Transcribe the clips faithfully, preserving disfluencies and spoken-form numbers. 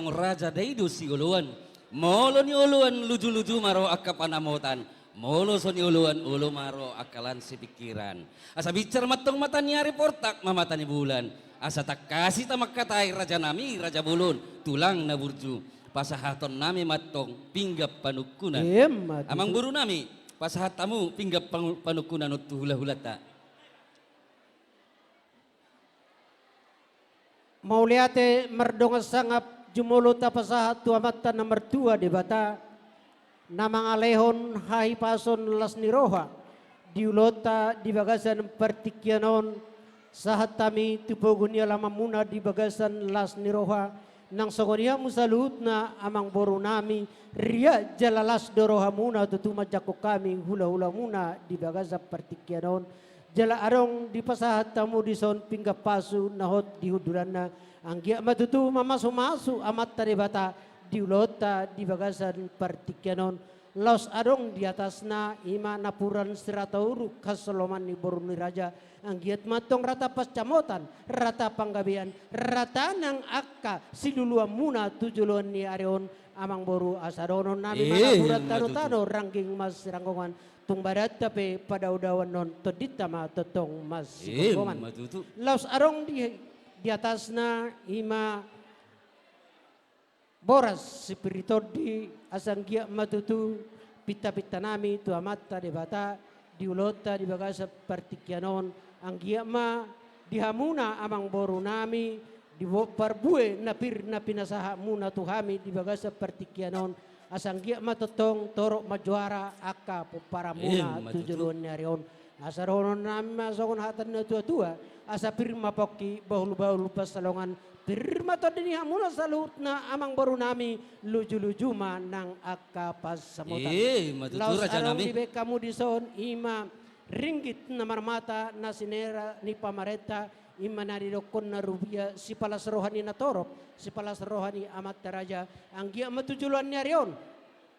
Raja daido sioloan, molo nioloan luju-luju ma ro angka panamotan, molo so nioloan olo ma ro angka lan sipingkiran. Asa binsar ma antong mata ni ari, portak ma mata ni bulan, asa tangkas hita mangkatai rajanami raja bolon, tulang na burju. Pasahatonnami ma antong pinggan panungkunan. Emma tutu. Amangborunami, pasahat hamu pinggan pang-, panungkunan on tu hula-hulanta. Mauliate mardongan sangap jumolo tapasahat tu Amanta na martua Debata, na mangalehon hahipason las ni roha di ulaonta di bagasan partingkian on. Sahat hami tu pogu ni alamanmuna di bagasan las ni roha, nang songon i hamu saluhutna amangborunami, riak jala las do rohamuna tutu manjangkon hami hula-hulamuna di bagasan partingkian on. Jala adong dipasahat hamu dison pinggan pasu na hot di hundulanna. Anggiat ma tutu mamasu-masu Amanta Debata di ulaonta di bagasan partingkian on. Laos adong di atasna, i ma napuran sirata uruk hasoloman ni boru ni raja. Anggiat ma antong rata pansamotan, rata panggabean, rata nang angka siluluanmuna tu joloan ni ari on, amangboru, asa dohononnami ma napuran tano-tano, rangging masiranggongan, tung badanta pe padao-daoan on, tondinta ma tongtong masigomgoman. Emma tutu. Laos adong di, di atasna, i ma boras sipir ni tondi, asa anggiat ma tutu pinta-pintanami tu Amanta Debata di ulaonta di bagasan partingkian on. Anggiat ma di hamuna amangborunami, di bo-, parbue na pir na pinasahatmuna tu hami di bagasan partingkian on, asa anggiat ma tongtong torop manjuara angka pomparanmuna tu joloan ni ari on. Asa dohononnami ma songon hata ni na tua-tua, asa pir ma pongki, bahul-bahul pansalongan, pir ma tondi ni hamuna saluhutna amangborunami, luju-luju ma nang angka pansamotan. Emma tutu, rajanami. Laos adong dibaen hamu dison, i ma ringgit na marmata na sinera ni pamarenta, i ma na nidokkonna rupia, sipalas roha ni natorop, sipalas roha ni amanta raja. Anggiat ma tu joloan ni ari on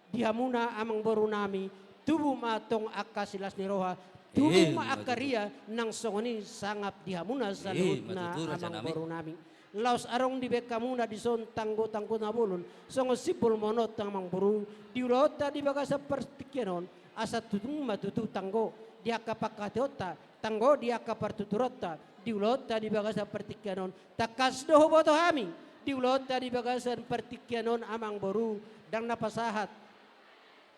di hamuna amangborunami, tubu ma antong angka silas ni roha, tubu ma angka ria, nang songon i sangap di hamuna saluhutna amangborunami. Laos adong dibaen hamuna dison tanggo-tanggo na bolon, songon simbol monot amangboru, di ulaonta di bagasan partingkian on, asa tung ma tutu tanggo di angka pangkataionta, tanggo di angka partuturonta, di ulaonta di bagasan partingkian on, tangkas do huboto hami, di ulaonta di bagasan partingkian on amangboru, ndang na pasahat,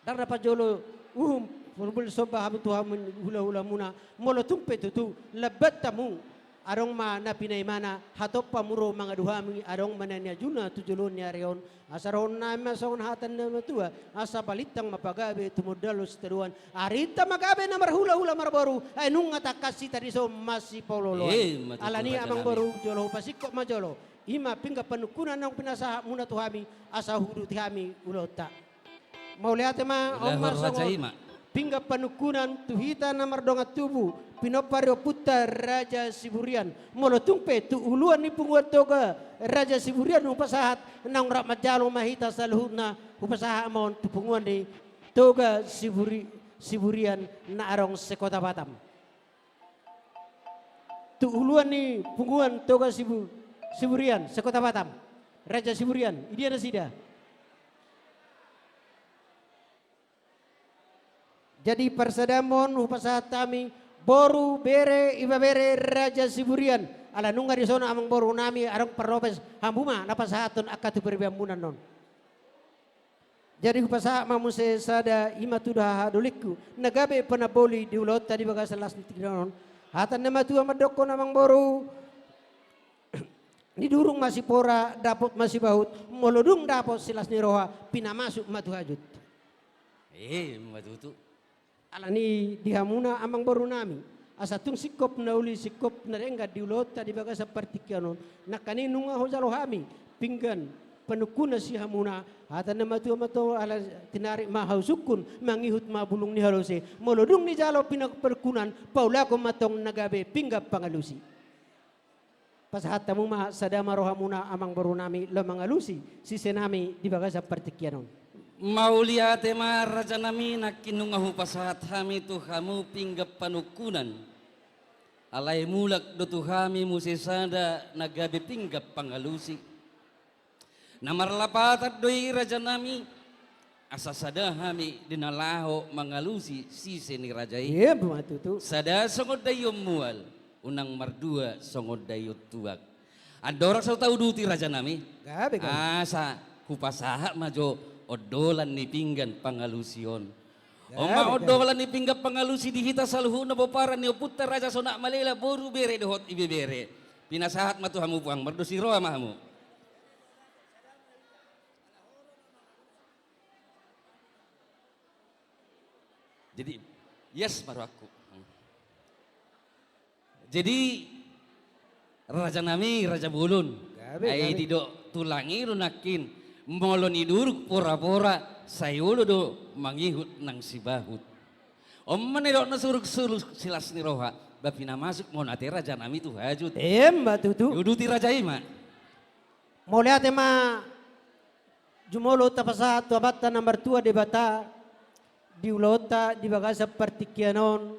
ndang na pajolo uhum, marbulbul somba hamu tu hamu hula-hulamuna, molo tung pe tutu lambat hamu, adong ma na pinaimana, hatop hamu ro mangadu hami, adong ma na niajuna tu joloan ni ari on. Asa dohononnami ma songon hata ni na tua-tua, asa balintang ma pagabe tumundalhon sitadoan, arinta ma gabe na marhula-hula marboru, ai nunga tangkas hita dison masipaolo-oloan. Emma tutu, rajanami. Alani i amangboru, jolo hupasingkop ma jolo, i ma pinggan panungkunan naung pinasahatmuna tu hami, asa huuduti hami ulaonta. Mauliate ma. Olo, on ma raja, songon i ma pinggan panungkunan tu hita na mardongan tubu, pinompar ni ompunta Raja Siburian. Molo tung pe tu uluan ni punguan Toga Raja Siburian hupasahat, naung rap manjalo ma hita saluhutna, hupasahat ma on tu punguan ni Toga Siburi-, Siburian na adong sekota Batam. Tu uluan ni punguan Toga Sibu-, Siburian sekota Batam, Raja Siburian, i dia nasida? Jadi parsada ma on hupasahat hami, boru, bere, ibebere Raja Siburian. Ala nunga dison amangborunami, adong parlopes, hamu ma na pasahathon angka tu paribanmuna on. Jadi hupasahat ma muse sada, i ma tudu hahadolingku na gabe panamboli di ulaonta di bagasan las ni tingki on. Hata ni na matua mandokkon amangboru, nidurung masipora, dapot masibahut, molo dung dapot silas ni roha, pinamasuk ma tu hajut. Emma tutu. Alani i di hamuna amangborunami, asa tung singkop na uli, singkop na denggan di ulaonta di bagasan partingkian on, nangkaning nunga hujalo hami pinggan panungkunan sian hamuna, hata ni na matua ma antong, ala tinarik ma hausungkun, mangihut ma bulung ni halose, molo dung nijalo pinggan panungkunan, paulakon ma antong na gabe pinggan pangalusi. Pasahat hamu ma, sada ma rohamuna amangborunami, laho mangalusi sisenami di bagasan partingkian on. Mauliate ma rajanami, nangkin nunga hupasahat hami tu hamu pinggan panungkunan. Alai mulak do tu hami muse sada na gabe pinggan pangalusi. Na marlapatan do i rajanami, asa sada hami di na laho mangalusi sise ni raja i. Emma tutu. Sada songon daion mual, unang mardua songon daion tuak. Andorang so tauduti rajanami. Gabe, gabe. Asa hupasahat ma jo ondolan ni pinggan pangalusi on. Gabe, gabe. On ma ondolan ni pinggan pangalusi di hita saluhutna pomparan ni ompunta Raja Sonak Malela, boru, bere dohot ibebere. Pinasahat ma tu hamu puang, mardos ni roha ma hamu. Jadi, yes, ma rohangku. Jadi, rajanami, raja bolon. Gabe, gabe. Ai didok tulang i do nangkin, molo niduruk pora-pora, sai olo do mangihut nang sibahut. On ma na nidokna suruk-suruk silas ni roha, ba pinamasuk ma on ate rajanami tu hajut. Emma tutu. Diuduti raja i ma. Mauliate ma jumolo tapasahat tu Amanta na martua Debata, di ulaonta di bagasan partingkian on,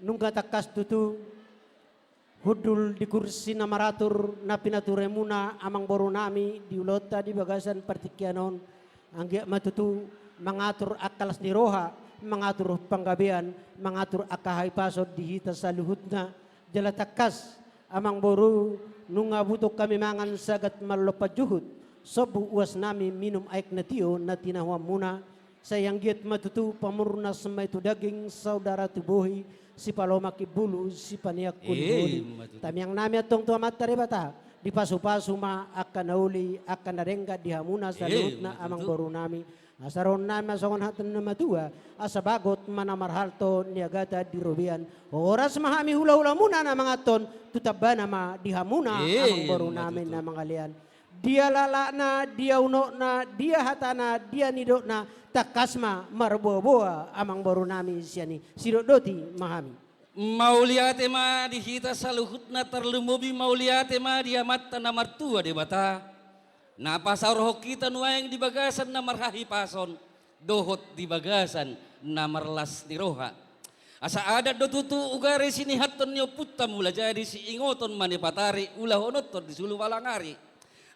nunga tangkas tutu hundul di kursi na maratur na pinaturimuna amangborunami di ulaonta di bagasan partingkian on, anggiat ma tutu mangatur angka las ni roha, mangatur panggabean, mangatur angka hahipason di hita saluhutna, jala tangkas, amangboru, nunga butong hami mangan sagat mallompan juhut, sombu uasnami minum aek na tio na tinahuanmuna, sai anggiat ma tutu pamurnas ma i tu daging, saudara tu bohi, sipalomak imbulu, sipaniak holiholi. Emma tutu. Tamiangnami antong tu Amanta Debata, dipasupasu ma angka na uli, angka na denggan di hamuna saluhutna, emma tutu, amangborunami. Asa dohononnami ma songon hata ni na matua, asa bagot ma na marhalto, niagatan di robean. Horas ma hami hulahulamuna na manganhon, tu tambana ma di hamuna, emma tutu, amangborunami na mangalean. Dia laklakna, dia unokna, dia hatana, dia nidokna, tangkas ma marboaboa amangborunami sian i. Sidotdoti ma hami. Mauliate ma di hita saluhutna, tarlumobi mauliate ma di Amanta na martua Debata, na pasaorhon hita nuaeng di bagasan na marhahipason dohot di bagasan na marlas ni roha. Asa adat do tutu ugari sinihathon ni ompunta Mulajadi, siingoton ma ni patari, ulahononhon di sulu malang ari.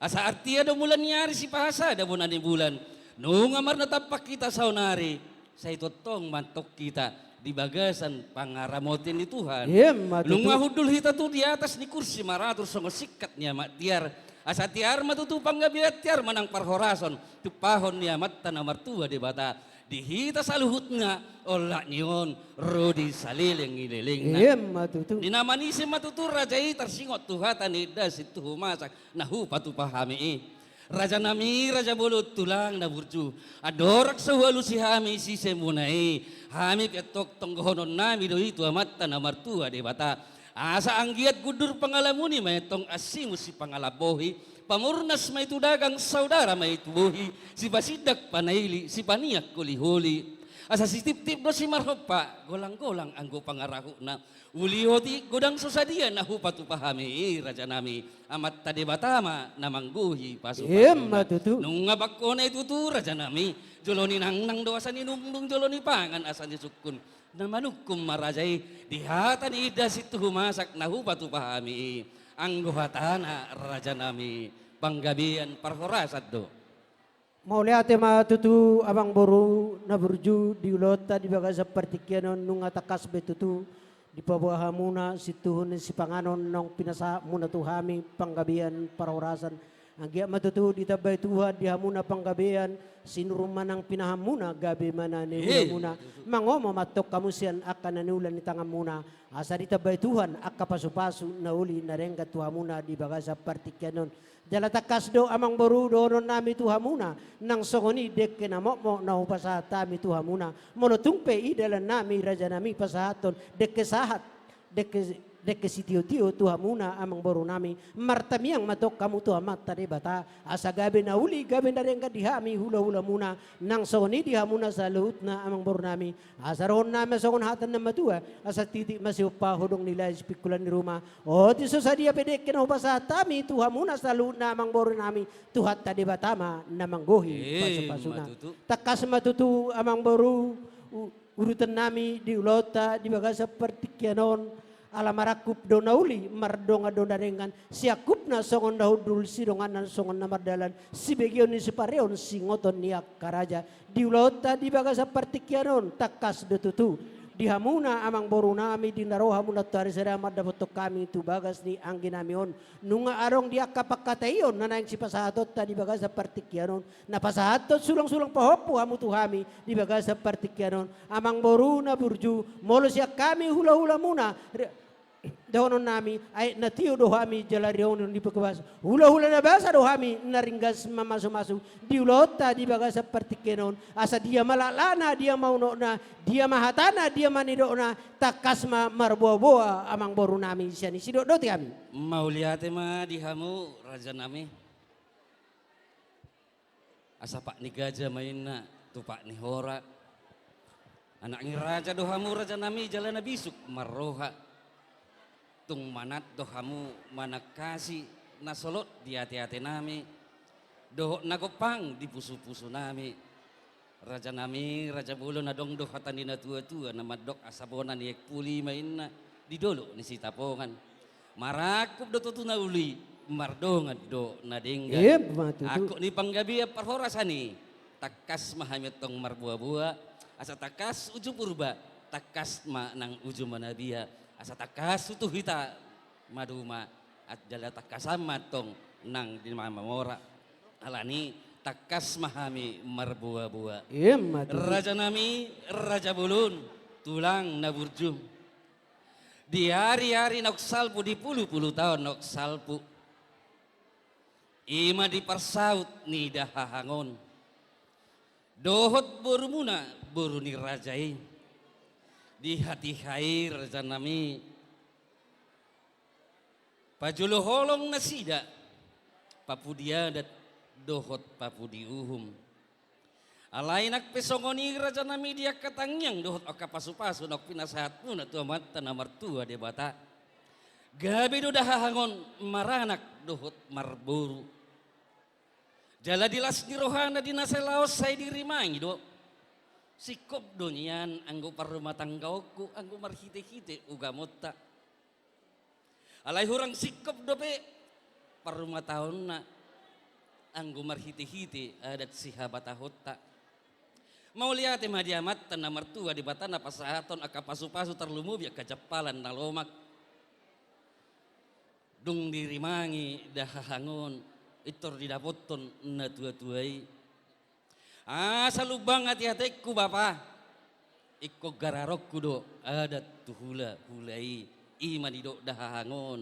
Asa artia do mula ni ari sipahasada bona ni bulan. Nunga marnatampak hita saonari, sai tongtong ma antong hita di bagasan pangaramoti ni Tuhan. Emma tutu. Nunga hundul hita tu di atas ni kursi maratur songon singkat ni amak tiar. Asa tiar ma tutu panggabean, tiar ma nang parhorason, tumpahon ni Amanta na martua Debata. Di hita saluhutna, olat ni on ro di saleleng ni lelengna. Emma tutu. Di na manise ma tutu raja i tarsingot tu hata ni indahan sintuhu masak na hupatupa hami i. Rajanami, raja bolon, tulang na burju, andorang so hualusi hami sisemuna i, hami pe antong tonggohononnami do i tu Amanta na martua Debata. Asa anggiat gundur pangalamuni ma i antong, ansimun sipangalambohi, pamurnas ma i tu dagang, saudara ma i tu bohi, sipasindak panaili, sipaniak holiholi. Asa sitiptip do simarhompa, golanggolang anggo pangarahutna. Uli otik godang so sadia na hupatupa hami i, rajanami, Amanta Debata ma na manggohi pasupasu. Emma tutu. Nunga bangkona i tutu, rajanami, jolo ninangnang do asa ninungnung, jolo nipangan asa nisungkun. Na manungkun ma raja i di hata ni indahan sintuhu masak na hupatupa hami i. Anggo hatana, rajanami, panggabean parhorasan do. Mauliate ma tutu, amangboru na burju, di ulaonta di bagasan partingkian on, nunga tangkas be tutu dipaboa hamuna sintuhu ni sipanganon naung pinasahatmuna tu hami, panggabean parhorasan. Anggiat ma tutu ditambai Tuhan di hamuna panggabean, sinur ma nang pinahanmuna, gabe ma na niulamuna. Emma tutu. Mangomo ma antong hamu sian angka na niula ni tanganmuna, asa ditambai Tuhan angka pasupasu na uli na denggan tu hamuna di bagasan partingkian on. Jala tangkas do, amangboru, dohononnami tu hamuna, nang songon i dengke na mokmok na hupasahat hami tu hamuna. Molo tung pe i dalannami, rajanami, pasahathon dengke sahat, dengke, dengke sitiotio tu hamuna, amangborunami, martamiang ma antong hamu tu Amanta Debata, asa gabe na uli, gabe na denggan di hami hulahulamuna, nang songon i di hamuna saluhutna, amangborunami. Asa dohononnami ma songon hata ni na matua, asa titik ma siompa, hodong ni lae sipingkulan ni ruma. Otik so sadia pe dengke na hupasahat hami tu hamuna saluhutna, amangborunami, Tuhanta Debata ma na manggohi pasupasuna. Emma tutu. Tangkas ma tutu, amangboru, u-, urutannami di ulaonta di bagasan partingkian on, Ala marangkup do na uli, mardongan do na denggan, siangkupna songon na hundul, sidonganan songon na mardalan, sibegeon ni sipareon, singoton ni angka raja. Di ulaonta di bagasan partingkian on, tangkas do tutu. Di hamuna amangborunami, di na ro hamuna tu ari sada mandapothon hami tu bagas ni angginami on. Nunga adong di angka pangkataion na naeng sipasahatonta di bagasan partingkian on, na pasahathon sulangsulang pahompu hamu tu hami di bagasan partingkian on. Amangboru na burju, molo sian hami hulahulamuna, re-, dohononnami, aek na tio do hami jala riongon ni pekebas. Hulahula na basa do hami na ringgas mamasumasu di ulaonta di bagasan partingkian on. Asa dia ma laklakna, dia ma unokna, dia ma hatana, dia ma nidokna, tangkas ma marboaboa amangborunami sian i. Sidok do tu hami. Mauliate ma di hamu rajanami. Asa pat ni gaja ma inna tu pat ni hora. Anak ni raja do hamu rajanami jala na bisuk marroha. Tung manat do hamu manangkasi na solot di ateatenami dohot na gompang di pusupusunami. Rajanami, raja bolon, adong do hata ni natuatua na mandok asa bona ni aek puli ma inna di dolok ni Sitapongan. Marangkup do tutu na uli, mardongan do na denggan. Ima tutu. Angkup ni panggabean parhorasan i, tangkas ma hami antong marboaboa, asa tangkas uju Purba, tangkas ma nang uju Manabia, asa tangkas tutu hita maduma, at-, jala tangkasan ma antong nang di mamora. Alani tangkas ma hami marboaboa. Ima tutu. Rajanami, raja bolon, tulang na burju. Di ariari naung salpu, di pulupulu taon naung salpu, ima di parsaut ni dahahang on dohot borumuna, boru ni raja i, di hatiha i rajanami, pajolo holong nasida, papudi adat dohot papudi uhum. Alai nang pe songon i rajanami, di angka tangiang dohot angka pasupasu naung pinasahatmuna tu Amanta na martua Debata, gabe do dahahang on maranak dohot marboru. Jala di las ni rohana di na sai laos sai dirimangi do. Singkop do nian anggo parrumatanggaonku anggo marhitehite ugamonta. Alai hurang singkop dope parrumataonna anggo marhitehite adat sihabatahonta. Mauliate ma di Amanta na martua Debata na pasahathon angka pasupasu tarlumobi angka jampalan na lomak. Dung dirimangi dahahang on, intor didapothon natuatua i. Asa lumbang ateatengku bapa, ingkon gararonku do adat tu hulahula i, ima didok dahahang on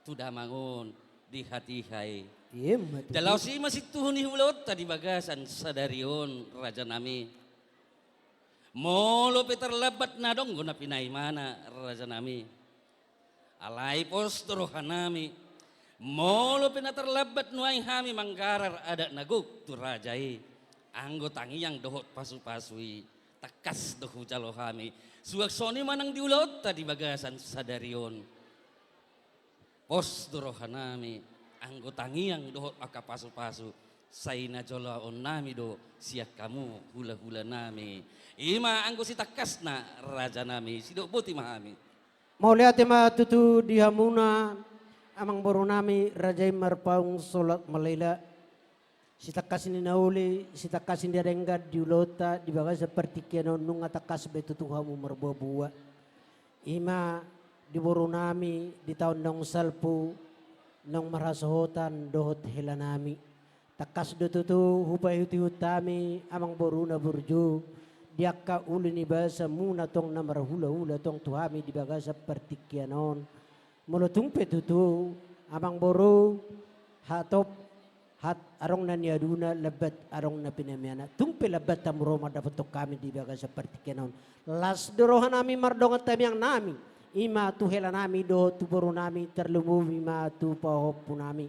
tu damang on di hatiha i. Ima tutu. Jala laos i ma sintuhu ni ulaonta di bagasan sadari on rajanami. Molo pe tarlambat na adong do na pinaimana rajanami, alai pos do rohanami. Molo pe na tarlambat nuaeng hami manggarar adat na gok tu raja i, anggo tangiang dohot pasupasu i tangkas do hujalo hami. Suang songon i ma nang di ulaonta di bagasan sadari on. Pos do rohanami, anggo tangiang dohot angka pasupasu, sai na jaloonnami do sian hamu hulahulanami. Ima anggo sitangkasna rajanami, sidok boti ma hami. Mauliate ma tutu di hamuna amangborunami, raja i Marpaung Solat Malela. Sitangkas ni na uli, sitangkas ni na denggan di ulaonta di bagasan partingkian on, nunga tangkas be tutu hamu marboaboa. Ima di borunami di taon naung salpu, naung marhasohotan dohot helanami. Tangkas do tutu hupaihutihut hami amangboru na burju di angka uli ni basamuna tong na marhulahula tong tu hami di bagasan partingkian on. Molo tung pe tutu amangboru, hatop, hat adong na niaduna, lambat adong na pinaimana. Tung pe lambat hamu ro mandapothon hami di bagasan partingkian on, las do rohanami mardongan tangiangnami, ima tu helanami dohot tu borunami, tarlumobi ma tu pahompunami.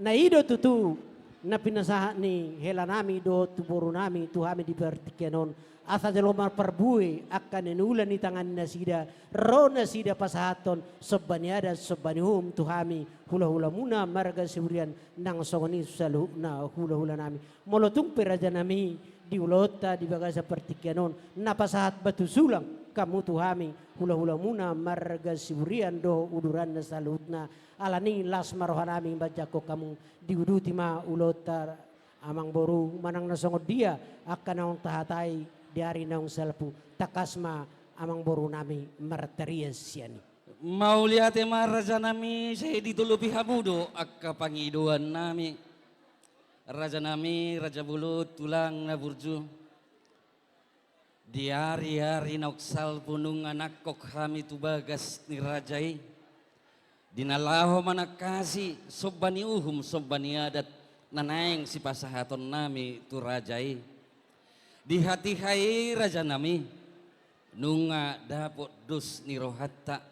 Na i do tutu na pinasahat ni helanami dohot tu borunami tu hami di partingkian on, asa jalo marparbue angka na niula ni tangan nasida, ro nasida pasahathon somba ni adat somba ni uhum tu hami hulahulamuna marga Siburian, nang songon i saluhutna hulahulanami. Molo tung pe rajanami, di ulaonta di bagasan partingkian on, na pasahat batu sulang hamu tu hami, hulahulamuna marga Siburian dohot uduranna saluhutna, alani las ma rohanami manjangkon hamu, diuduti ma ulaonta amangboru, manang na songon dia angka naung tahatai di ari naung salpu, tangkas ma amangborunami martarias sian i. Mauliate ma rajanami, sai ditolopi hamu do angka pangidoannami. Rajanami, raja bolon, tulang na burju. Di ari-ari naung salpu nunga nangkok hami tu bagas ni raja i, di na laho manangkasi somba ni uhum, somba ni adat na naeng sipasahatonnami tu raja i. Di hatiha i rajanami, nunga dapot dos ni rohanta.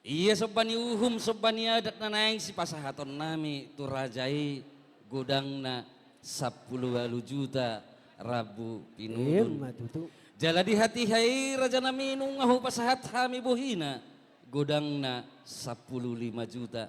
Ia somba ni uhum, somba ni adat na naeng sipasahatonnami tu raja i, godangna sampulu ualu juta rambu pinudun. Ima tutu. Jala di hatiha i rajanami, nunga hupasahat hami bohina, godangna sampulu lima juta.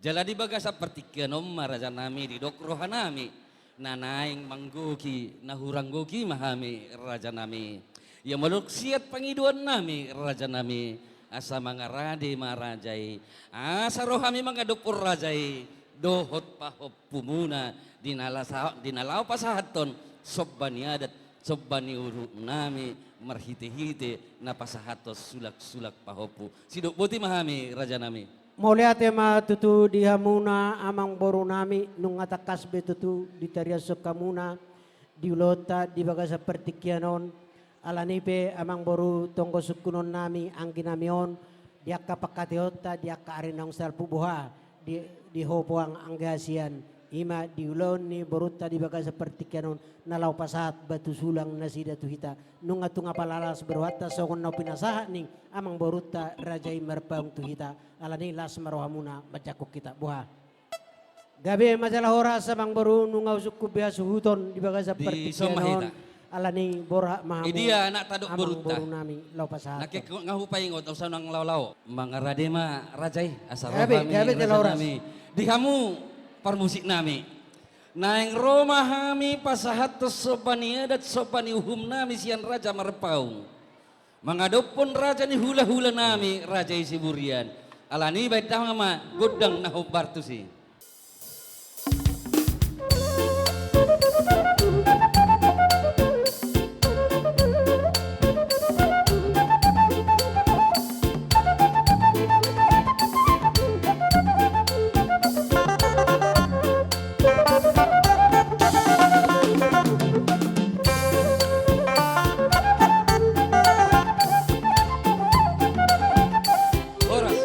Jala di bagasan partingkian on ma rajanami, didok rohanami, na naeng manggohi, na hurang gohi ma hami rajanami. Ia molo siat pangidoannami rajanami, asa mangarade ma raja i, asa ro hami mangadophon raja i dohot pahompumuna, di na lasa-, di na laho pasahathon somba ni adat, somba ni uhumnami, marhitehite na pasahathon sulangsulang pahompu. Sidok boti ma hami rajanami. Mauliate ma tutu di hamuna amangborunami, nunga tangkas be tutu ditariashon hamuna di ulaonta di bagasan partingkian on. Alani pe amangboru, tonggo sungkunonnami, angginami on, di angka pangkataionta di angka ari naung salpu, boha di, di ho pe angka hasian, ima di ulaon ni borunta di bagasan partingkian on, na laho pasahat batu sulang nasida tu hita. Nunga tung apala las be rohanta songon na pinasahat ni amangborunta raja i Marpaung tu hita. Alani las ma rohamuna manjangkon hita, boha. Gabe ma jala horas amangboru, nunga husungkun be hasuhuton di bagasan partingkian on. Alani borhat ma hamu. Idia anak tadok borunta. Amangborunami, laho pasahat. Nangkin nga hupaingot, asa unang laolao. Mangarade ma raja i, asa ro hami, gabe, gabe jala horas. Di hamu parmusiknami. Naeng ro ma hami pasahathon somba ni adat, somba ni uhumnami sian raja Marpaung. Mangadophon raja ni hulahulanami, raja i Siburian. Alani bahen damang ma gondang na hombar tusi. Horas.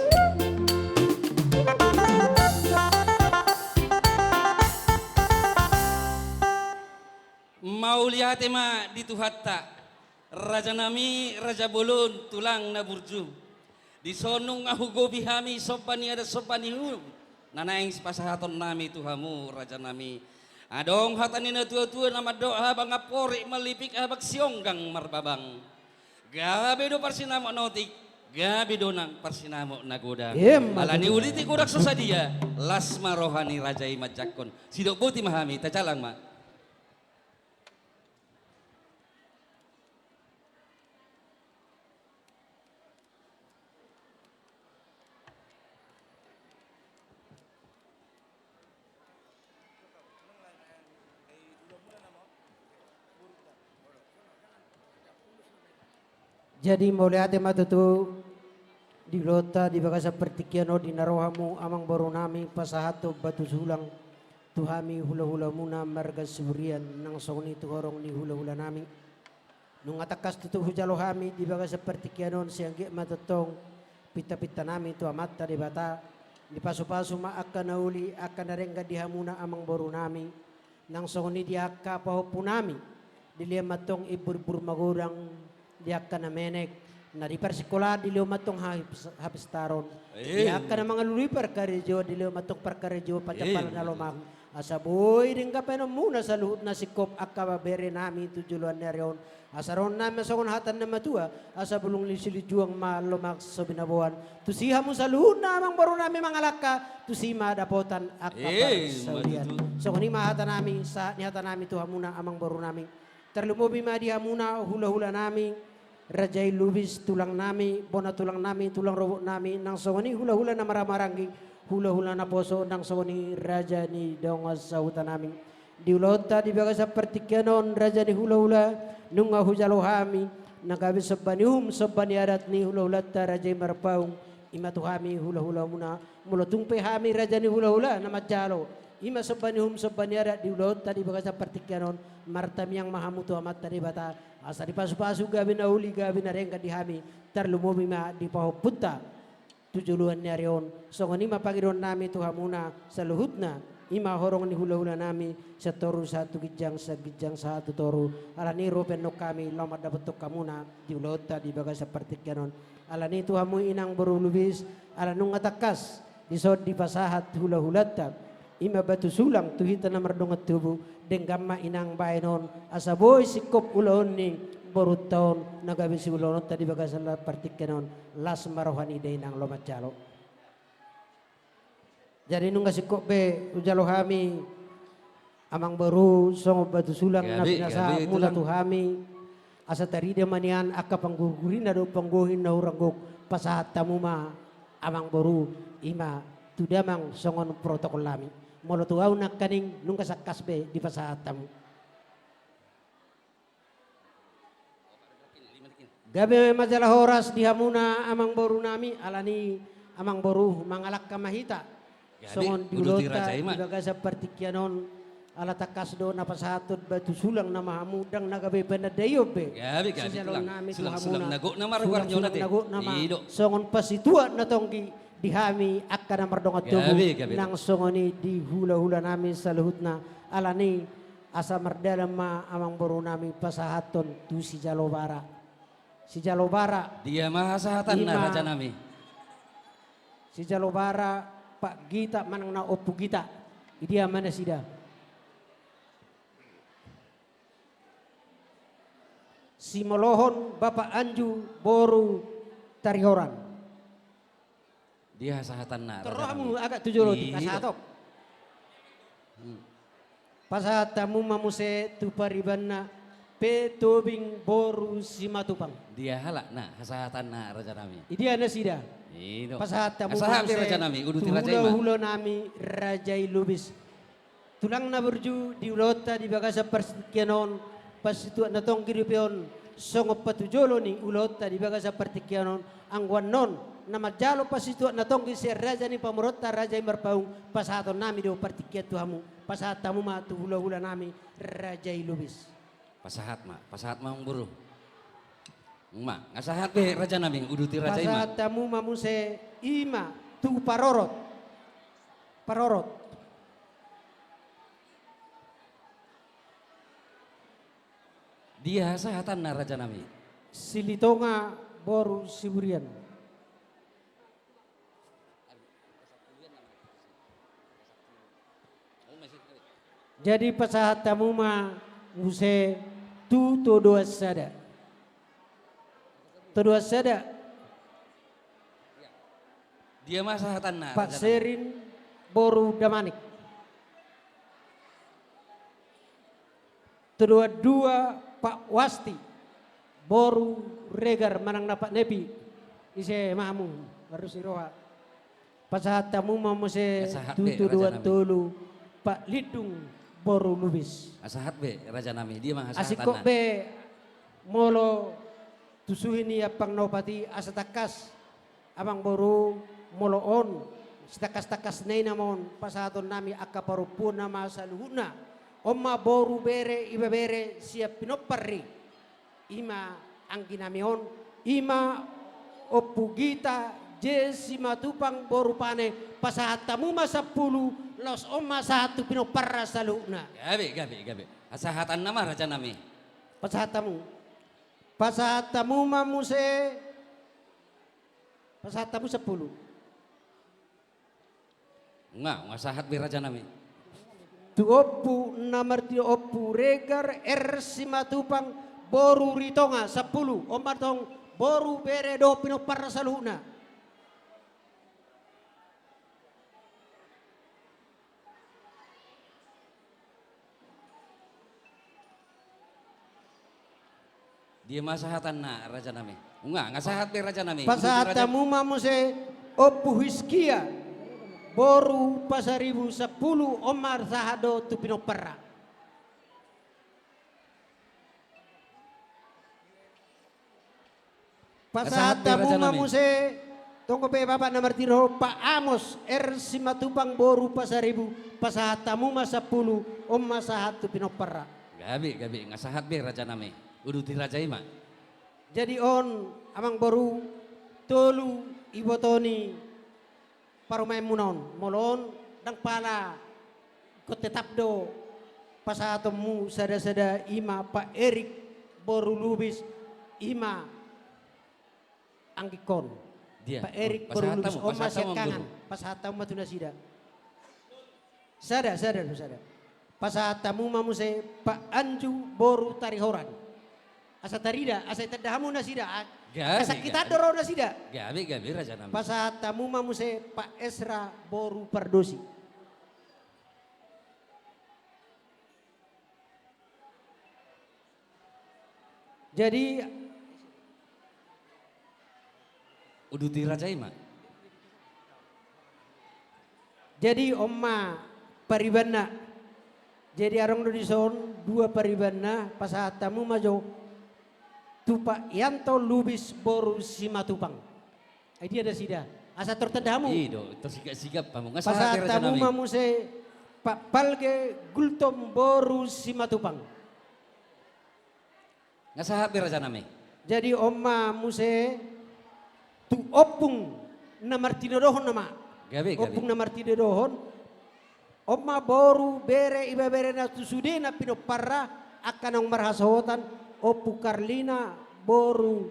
Mauliate ma di Tuhanta. Rajanami, raja bolon, tulang na burju. Dison nunga hugohi hami somba ni adat, somba ni uhum na naeng sipasahatonnami tu hamu rajanami. Adong hata ni natuatua na mandok: Habang amporik malipik, habang sionggang marbabang. Gabe do parsinamot na otik, gabe do nang parsinamot na godang. Ima tutu. Alani uli ti godang so sadia, las ma roha ni raja i manjangkon. Sidok boti ma hami, tajalang ma. Jadi mauliate ma tutu di ulaonta di bagasan partingkian on, di na ro hamu amangborunami pasahathon batu sulang tu hami hulahulamuna marga Siburian, nang songon i tu horong ni hulahulanami. Nunga tangkas tutu hujalo hami di bagasan partingkian on, sai anggiat ma tongtong pintapintanami tu Amanta Debata, dipasupasu ma angka na uli, angka na denggan di hamuna amangborunami. Nang songon i di angka pahompunami, dilehon ma tong imburimbur magodang di angka na menek, na di parsingkolaan dilehon ma tong hapis-, hapistaron. Di angka na mangalului parkarejoan dilehon ma tong parkarejoan pancampalan na lomak. Asa boi denggan bahenonmuna saluhutna singkop angka berenami tu joloan ni ari on. Asa dohonon ma songon hata ni na matua, asa bulung ni silinjuang ma lomak so binaboan. Tusi hamu saluhutna amangborunami mangalangka, tusi ma dapotan angka parsaulian. Songon i ma hatanami, sahat ni hatanami tu hamuna amangborunami. Tarlumobi ma di hamuna hulahulanami, Raja i Lubis tulang nami, bona tulang nami, tulang rorobot nami, nang songon i hula-hula na marhahamaranggi, hula-hula naposo, nang songon i raja ni dongan sahuta nami. Di ulaonta di bagasan partingkian on, raja ni hula-hula, nunga hujalo hami na gabe somba ni uhum, somba ni adat ni hula-hulanta Raja i Marpaung, i ma tu hami hula-hulamuna. Molo tung pe hami raja ni hula-hula na manjalo i ma somba ni uhum, somba ni adat di ulaonta di bagasan partingkian on, martamiang ma hamu tu Amanta Debata, asa dipasu-pasu gabe na uli, gabe na denggan di hami, tarlumobi ma di pahompunta tu joloan ni ari on. Songon i ma pangidoan nami tu hamuna saluhutna, i ma horong ni hula-hula nami, sian toru sahat tu ginjang, sian ginjang sahat tu toru. Alani i ro pe annon hami laho mandapothon hamuna di ulaonta di bagasan partingkian on. Alani i tu hamu inang boru Lubis, ala nunga tangkas dison dipasahat hula-hulanta, i ma batu sulang tu hita na mardongan tubu, denggan ma inang bahenon, asa boi singkop ulaon ni borunta on, na gabe siulaonta di bagasan partingkian on, las ma roha ni ida inang laho manjalo. Jadi nunga singkop be hujalo hami, amang boru, songon batu sulang na pinasahatmuna tu hami, asa tarida ma nian angka panggurgurina dohot panggohi na hurang gok, pasahat hamu ma, amang boru, i ma tu damang songon protokol nami. Molo tu ahu nangkaning nunga tangkas be dipasahat hamu. Gabe ma jala horas di hamuna amang boru nami, alani amang boru mangalangka ma hita. Songon di ulaonta di bagasan partingkian on, ala tangkas do na pasahathon batu sulang nama hamu, ndang na gabe panandaion be. Sijaloon nami tu hamuna sulang-sulang na gok nama, songon pasituak na tonggi di hami angka na mardongan tubu, nang songon i di hula-hula nami saluhutna, alani asa mardalan ma amang boru nami pasahathon tu sijalo bara. Sijalo bara. Dia ma hasahatanna, raja nami? Sijalo bara, Pak Gita manang na Ompu Gita. Idia ma nasida? Simolohon Bapak Anju boru Tarihoran. Dia hasahatanna, raja nami? Tor ro hamu agak tu jolo, pasahat on. Pasahat hamu ma muse tu paribanna P Tobing boru Simatupang. Dia halak na hasahatanna, raja nami? Idia nasida? Pasahat hamu ma muse tu hula-hula nami Raja i Lubis. Tulang na burju, di ulaonta di bagasan partingkian on, pasituak na tonggi dope on, songon patujolo ni ulaonta di bagasan partingkian on, anggo annon na manjalo pasituak na tonggi sian raja ni pamoruonta Raja i Marpaung, pasahaton nami do partingkian tu hamu, pasahat hamu ma tu hula-hula nami Raja i Lubis. Pasahat ma, pasahat ma amang boru. Ima, nga sahat be raja nami, uduti raja i ma. Pasahat hamu ma muse, ima tu parorot. Parorot. Dia hasahatanna, raja nami? Silitonga boru Siburian. Jadi pasahat hamu ma muse tu todoan sada. Todoan sada. Dia ma hasahatanna, raja nami? Pak Serin boru Damanik. Todoan dua, Pak Wasti boru Regar manang na Pak Nepi. Ise ma hamu, marus ni roha. Pasahat hamu ma muse tu todoan tolu, Pak Lindung boru Lubis. Nga sahat be raja nami? Dia ma hasahatanna? Nga singkop be, molo tu suhi ni ampang na opat i, asa tangkas amang boru, molo on sitangkas-tangkasna i nama on, pasahaton nami angka parompuon nama saluhutna. On ma boru, bere, ibebere sian pinompar i. Ima anggi nami on, ima Ompu Gita J Simatupang boru Pane, pasahat hamu ma sampulu, laos on ma sahat tu pinomparna saluhutna. Gabe, gabe, gabe. Hasahatanna ma, raja nami? Pasahat hamu. Pasahat hamu ma muse. Pasahat hamu sampulu. Nga, nga sahat be raja nami. Tu ompu na martinodohon Ompu Regar R Simatupang boru Ritonga sampulu, on ma tong boru, bere dohot pinomparna saluhutna. Dia ma sahatanna, rajanami. Nunga, nunga sahat be, rajanami. Pasahat hamu ma muse Ompu Hiskia, boru Pasaribu, sampulu, on ma sahat do tu pinomparna. Pasahat hamu ma muse, tong pe bapak na martinodohon, Pak Amos R Simatupang boru Pasaribu, pasahat hamu ma sampulu, on ma sahat tu pinomparna. Gabe, gabe, nunga sahat be, rajanami. Uduti raja i ma. Jadi on, amang boru, tolu iboto ni parumaenmuna on. Molo on, ndang pala ingkon tetap do pasahatonmu sada-sada, i ma Pak Erik boru Lubis, i ma anggingkon. Dia. Pak Erik boru Lubis, on ma siangkangan. Pasahat hamu ma tu nasida. Sada, sada do, sada. Pasahat hamu ma muse Pak Anju boru Tarihoran. Asa tarida, asa ditanda hamu nasida. Gabe, asa gabe. Kita do ro nasida. Gabe, gabe, rajanami. Pasahat hamu ma muse Pak Esra boru Pardosi. Jadi, uduti raja i ma. Jadi, on ma paribanna. Jadi, adong do dison dua paribanna, pasahat hamu ma jo tu Pak Yanto Lubis boru Simatupang. Ai dia nasida. Asa tartanda hamu. I do, tarsigap-sigap hamu. Nunga sahat be, rajanami. Pasahat hamu ma muse Pak Palge Gultom boru Simatupang. Nunga sahat be, rajanami. Jadi on ma muse tu ompung na martinodohon nama. Gabe, gabe. Ompung na martinodohon. On ma boru, bere, ibebere na tu sudena pinomparna, angka naung marhasohotan, Ompu Karlina boru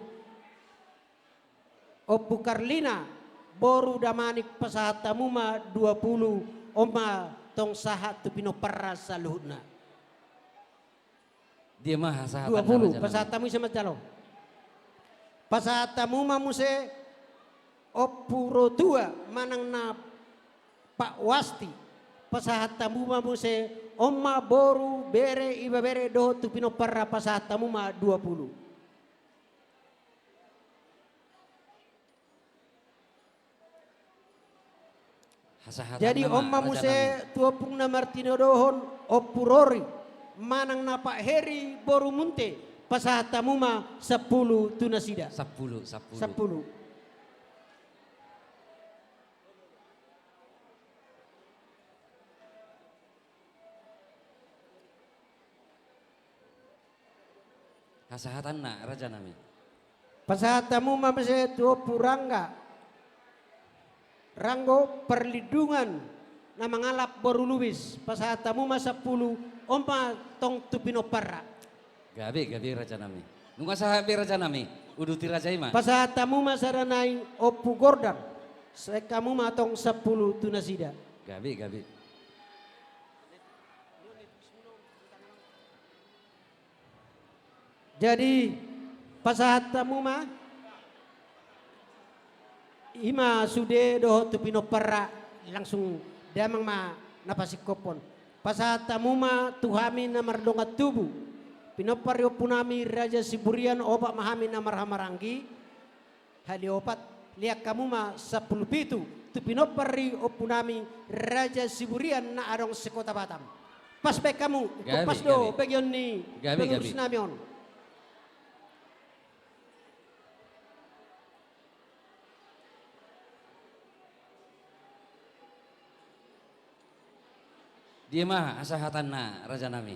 Ompu Karlina boru Damanik, pasahat hamu ma dua pulu, on ma tong sahat tu pinomparna saluhutna. Dia ma hasahatanna, dua pulu, rajanami. Pasahat hamu ise manjalo. Pasahat hamu ma muse Ompu Rotua manang na Pak Wasti. Pasahat hamu ma muse, on ma boru, bere, ibebere dohot tu pinomparna, pasahat hamu ma dua pulu. Hasahatanna. Jadi ma, on ma muse, rajanami, tu ompung na martinodohon, Ompu Rori manang na Pak Heri boru Munte, pasahat hamu ma sampulu tu nasida. Sampulu, sampulu. Sampulu. Hasahatanna, rajanami. Pasahat hamu ma muse tu Ompu Rangga, Ranggo Parlindungan na mangalap boru Lubis, pasahat hamu ma sampulu, on ma tong tu pinomparna. Gabe, gabe, rajanami. Nunga sahat be, rajanami. Uduti raja i ma. Pasahat hamu ma sada nai Ompu Gordang, sahat hamu ma tong sampulu tu nasida. Gabe, gabe. Jadi, pasahat hamu ma, i ma sude dohot tu pinomparna, langsung damang ma na pasingkophon. Pasahat hamu ma tu hami na mardongan tubu, pinompar ni ompunami Raja Siburian, opat ma hami na marhahamaranggi, hali opat, lean hamu ma sampulu pitu, tu pinompar ni ompunami Raja Siburian na adong sekota Batam. Pas baen hamu, gabe, pas do, gabe, bagian ni, gabe, gabe, pengurus nami on. Dia ma hasahatanna, rajanami.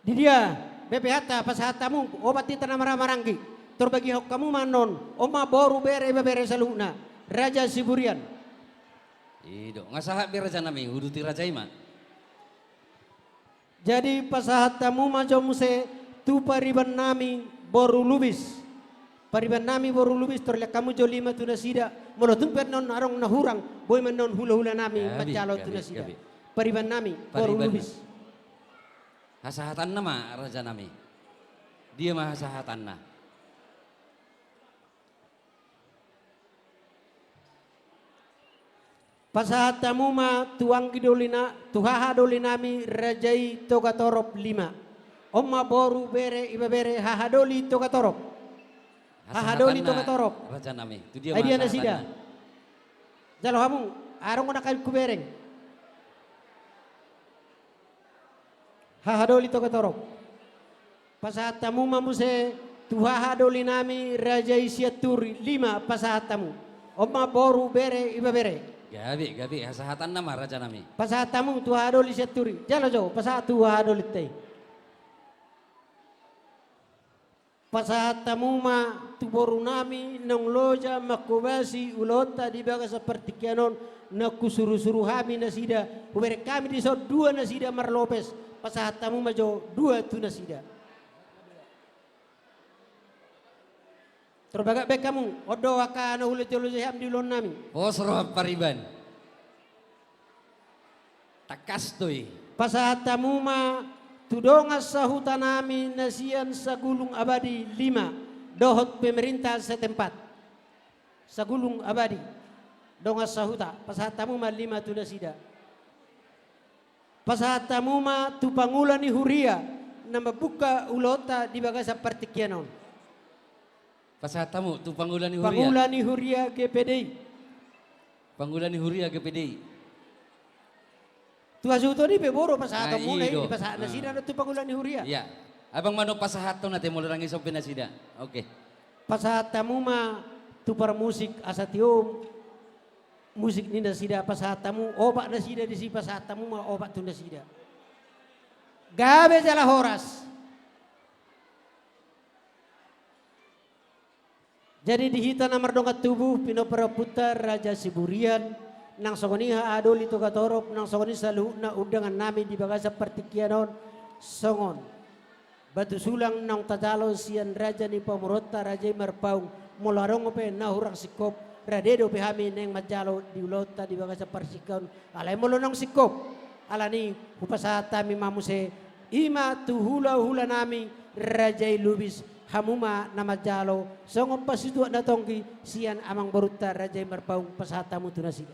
Di dia, B P H ta, pasahat hamu, opat hita na marhahamaranggi. Tor bagihon hamu ma annon, on ma boru, bere, ibebere saluhutna, Raja Siburian. I do, nunga sahat be, rajanami, uduti raja i ma. Jadi pasahat hamu ma jo muse tu pariban nami boru Lubis. Pariban nami boru Lubis, tor lean hamu jolo i ma tu nasida. Molo tung pe annon adong na hurang, boi ma annon hulahula nami, gabe, manjalo tu, gabe, nasida, gabe. Pariban nami boru, pariban, Lubis. Hasahatanna ma, rajanami. Dia ma hasahatanna. Pasahat hamu ma tu anggi doli na, tu haha doli nami, raja i Togatorop lima. On ma boru, bere, ibebere, haha doli Togatorop. Hahadoli Togatorop. Raja nami. Tu dia ma hasahatanna? Ai dia nasida. Jalo hamu, adong do na kain hubereng. Hahadoli Togatorop. Pasahat hamu ma muse tu hahadoli nami raja i Sianturi, lima pasahat hamu. On ma boru, bere, ibebere. Gabe, gabe, hasahatanna ma raja nami. Pasahat hamu tu hahadoli Sianturi. Jalo jo, pasahat tu hahadoli te. Pasahat hamu ma tu boru nami naung loja manghobasi ulaonta di bagasan partingkian on, naung husurusuru hami nasida, hubereng hami dison dua nasida marlopes, pasahat hamu ma jo dua tu nasida. Tor bagak baen hamu, on do angka na huloja-loja hami di ulaon nami. Pos roha pariban. Tangkas do i. Pasahat hamu ma tu dongan sahuta nami na sian Sagulung Abadi lima, dohot pemerintah setempat. Sagulung Abadi, dongan sahuta, pasahat hamu ma lima tu nasida. Pasahat hamu ma tu pangula ni huria na mambuka ulaonta di bagasan partingkian on. Pasahat hamu tu pangula ni huria. Pangula ni huria G P D I. Pangula ni huria G P D I. Tu hasuhuton i pe boru pasahaton muna i, dipasahat nasida do tu pangula ni huria. Ia. Abang ma na pasahaton ate molo ndang ison pe nasida. Oke. Pasahat hamu ma tu parmusik asa tio musik ni nasida, pasahat hamu opat nasida disi, pasahat hamu ma opat tu nasida. Gabe jala horas. Jadi di hita na mardongan tubu, pinompar ni ompunta Raja Siburian, nang songon i hahadoli Togatorop, nang songon i saluhutna undangan nami di bagasan partingkian on, songon batu sulang naung tajalo sian raja ni pamoruonta Raja i Marpaung, molo adong pe na hurang singkop, rade dope hami naeng manjalo di ulaonta di bagasan partingkian on, alai molo naung singkop, alani hupasahat hami ma muse, i ma tu hula-hula nami Raja i Lubis, hamu ma na manjalo songon pasituak na tonggi sian amangborunta Raja i Marpaung, pasahat hamu tu nasida.